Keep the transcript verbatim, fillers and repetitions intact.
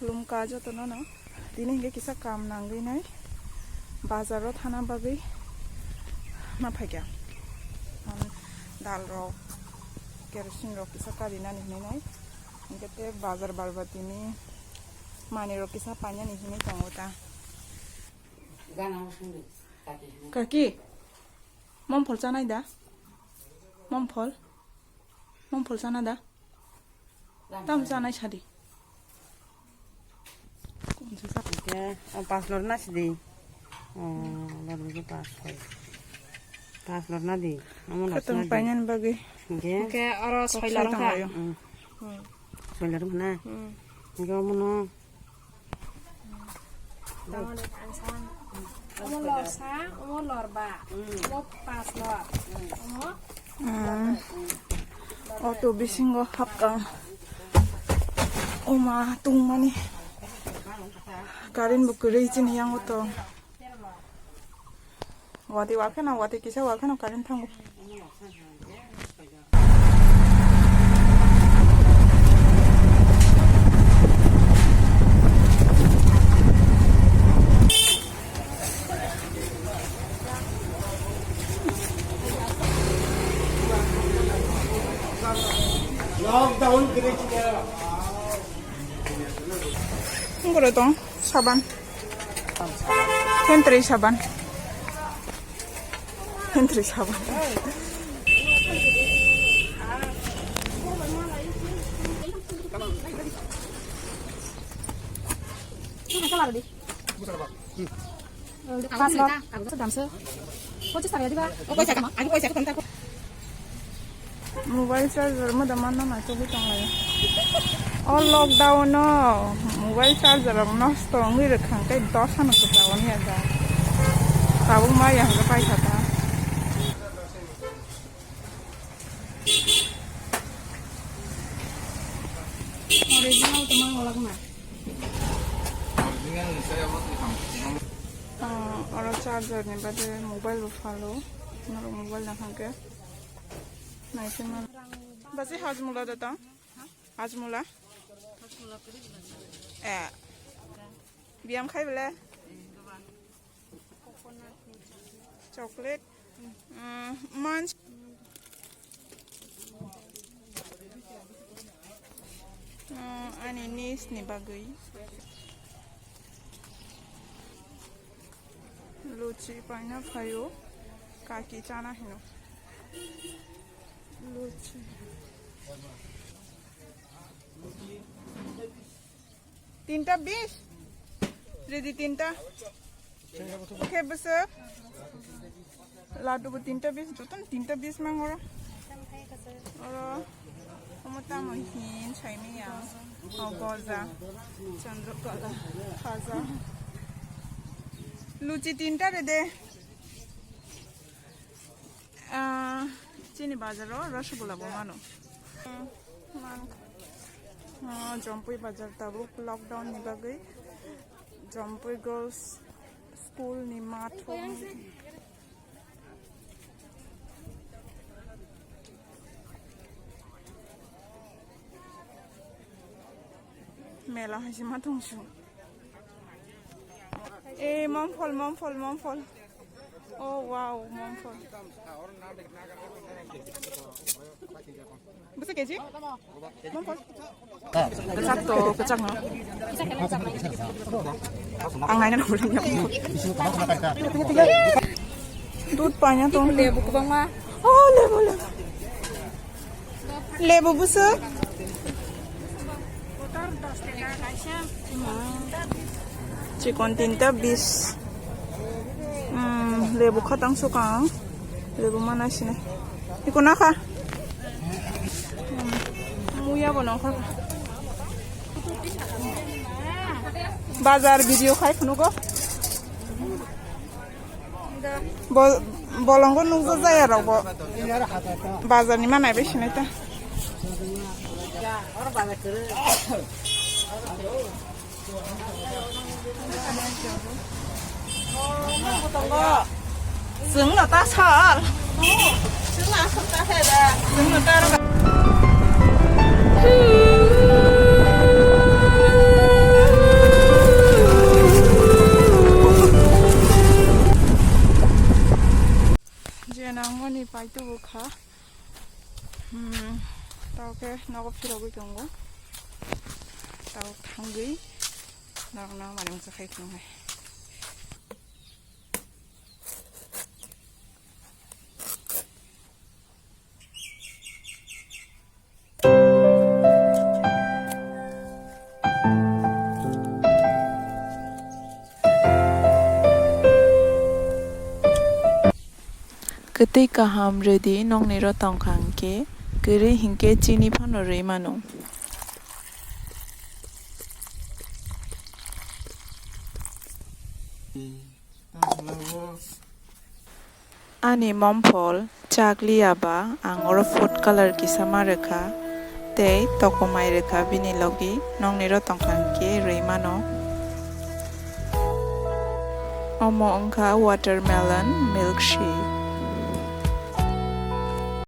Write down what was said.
Khulumkha jotono no. Tini hinkhe kisa kam nangwi nai bazaro thana bagwi ma phaikha. Dal rok, kerosene rok kisa karinani hinwi nai. Hinkhe tei bazar bar ba tini manwi rok kisa painani hinwi tongo ta. Kaki, momphol chanai da? Momphol? Momphol chana da? Tam chanai sadi. Hwnkhe, o, pas lorna sidi. O, lorna di pas, pas. Pas lorna di. Amo lorna di. Khatong painani bagwi. Hwnkhe? Hwnkhe oro soi lorong kha. Tonglaio. Mm. Hmm. Soi lorong kha na? Hmm. Hwnkhe omono Omo lorsa, omo lorba, omo pas lor, omo. Mm. Auto bisingo hapkang. Oma tungmani. Current bo kwrwi chini yang auto. Watwi wakheno, watwi kisa wakheno current thango. Lockdown kiri chini. Ang guro tong saban. Sentry saban. Sentry saban. Pas lor. Sedamse. Pochis taka diba? O poisa kama, agi poisa ko tonta. Mobile charger mo da manna na choli tonglai. O lockdown o mobile charger rok nosto wngwi rwkha hwnkhe dos ano kwchao wngya da. Tabuk ma ya hwnkhe paisa ta. Original to mango lagna. Ah, oro charger ni bade mobile bo phalo. Norok mobile na hwnkhe. Naikhe man. Basi Hajmola da tong? Hajmola? Eh. Biyam khai bele? Chocolate. Mm, munch. Mm, ani niece ni bagwi. Luchi paina phaio. Kaki chana hino. Luchi. Tinta bis. Ready tinta. Khe bwswk. Laddu bo tinta bis, jotono tinta bis mang oro. Oro. Omo tamo hin saimanya. O goja. Chandrakala. Khaja. Luchi tinta ready. Ah, chini bazaro rasgulla bo mano. Man-, ah, Jompui bazar tabuk lockdown ni bagwi Jompui Girls School ni math o. Mela hai se ma tong su. E, momphol, momphol, momphol. Oh, wow, momphol. Bwswk keji? Momphol. Kwchak to, kwchak no. Ang naina nang. Dud paina tong. Lebu kwbangma. Oh, lebu, lebu. Lebu bwswk? Chikon tinta bis. Hmm, lebu khatang sukang. Lebu mana sini. Iko nakha. Hmm, muya bo nongkha. Bazar video khai phunugo. Bo-, bolongo nukjak jaya rok bo. Bazar ni ma naibai sinai ta. Chwng no ta sal. Chwng no ta sal da. Chwng no ta. Rogwi tongo. Tabuk thangwi norokno mani mungsa khai phunuknai. Kwtwi kaham rwdi, nokni ro tongkha hwnkhe, kwrwi hinkhe chini phano rwi mano. Ani momphol chakliya ba, ang oro food color kisa ma rwkha tei tokomai rwkha bini logi, nokni ro tongkha hwnkhe rwi mano. Omo wngkha watermelon milkshake.